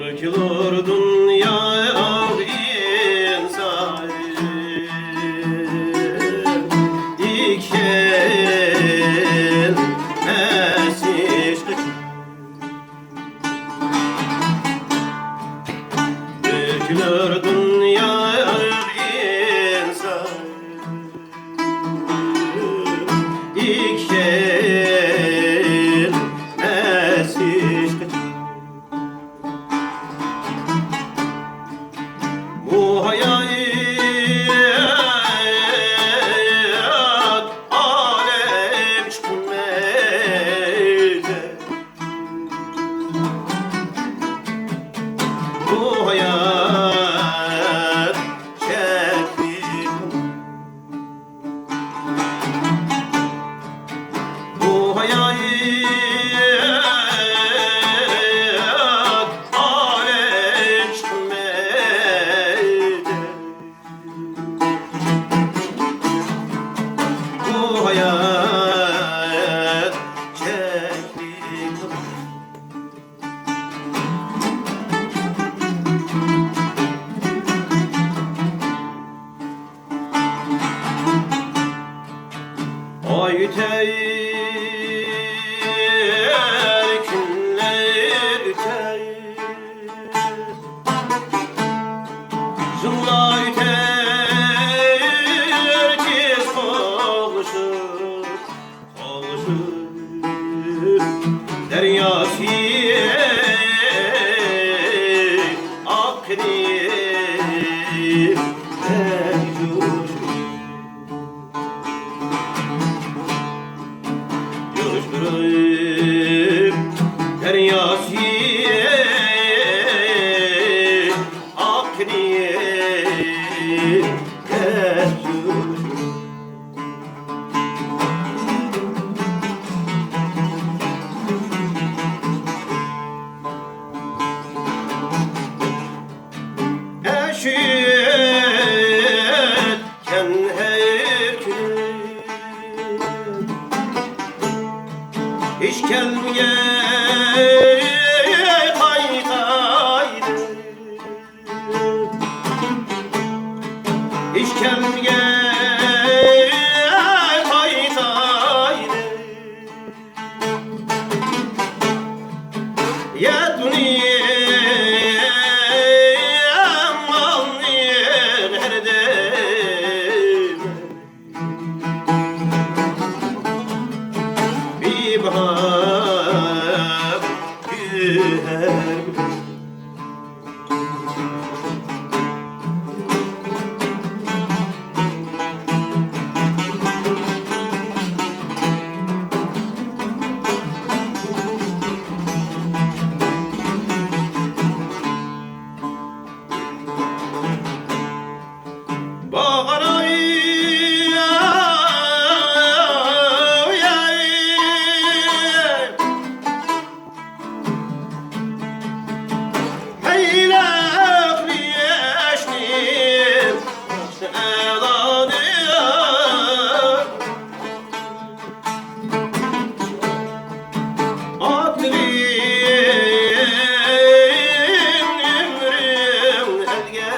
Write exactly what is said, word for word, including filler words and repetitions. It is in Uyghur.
تۆكۈلۈر دۇنياغا ئىنسان ئىكەن، ئەسىش قېچىپ. تۆكۈلۈر دۇنياغا ئىنسان ئىكەن، ئەسىش قېچىپ. بۇ ھايات ئالەم چىقمايدۇ. بۇ ھايات چەكلىك. بۇ ھايات ئالەم چىقمايدۇ. بۇ ھايات چەكلىك. ئاي ئۆتەر، كۈنلەر ئۆتەر، يىللار ئۆتەر، تېز قوغلىشىپ. دەرياسى ئاقىدۇ، جوشۇپ، جوشۇپ، دەرياسى ئاقىدۇ، جوشۇپ. ئەشىتكەن ھەر كۈنى، ھېچ كەلمىگەن قايتا. ھېچ كەلمىگەن قايتايلى. يا دۇنيام، مالنى ھەردەم بىباھا گۆھەر. باغراي، ھەيلەپ ياشنى ئەلادىم. ئاتىلىم ئۆمرۈم ئەلگە.